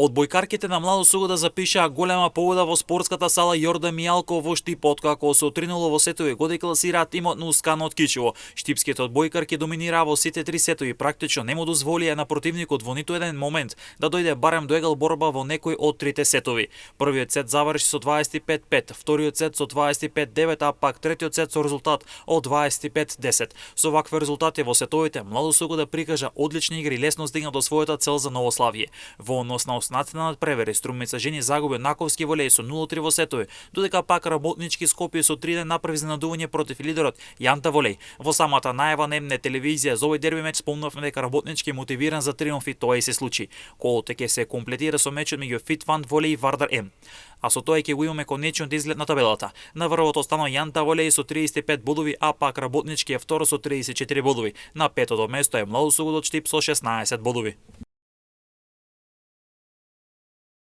Одбојкарките на Младо Сугода запишаа голема победа во спортската сала Јордан Мијалко во Штип, откако се отринуло во сетови годи класираат тимот на Ускано од Кичево. Штипските одбојкарки доминираа во сите три сетови, практично не му дозволија на противникот во ниту еден момент да дојде барем до егал борба во некој од трите сетови. Првиот сет заврши со 25-5, вториот сет со 25-9, а пак третиот сет со резултат од 25-10. Со вакви резултати во сетовите Младо Сугода прикажа одлични игри и лесно стигна до својата цел за Новославие. Во однос на оснатина надпревери, Струмица жени загуби Наковски волеј со 0-3 во сетови, додека пак Работнички Скопје со 3-1 направи изненадување против лидерот Јанта волеј. Во самата најава на МН телевизија за овој дерби меч спомнавме дека Работнички е мотивиран за триумф и тоа и се случи. Колото ќе се комплетира со мечот меѓу Фитван волеј и Вардар М. А со тоа ќе го имаме конечниот изглед на табелата. На врвот останува Јанта волеј со 35 бодови, а пак Работнички е второ со 34 бодови. На петото место е Младо Сугодот Штип со 16 бодови.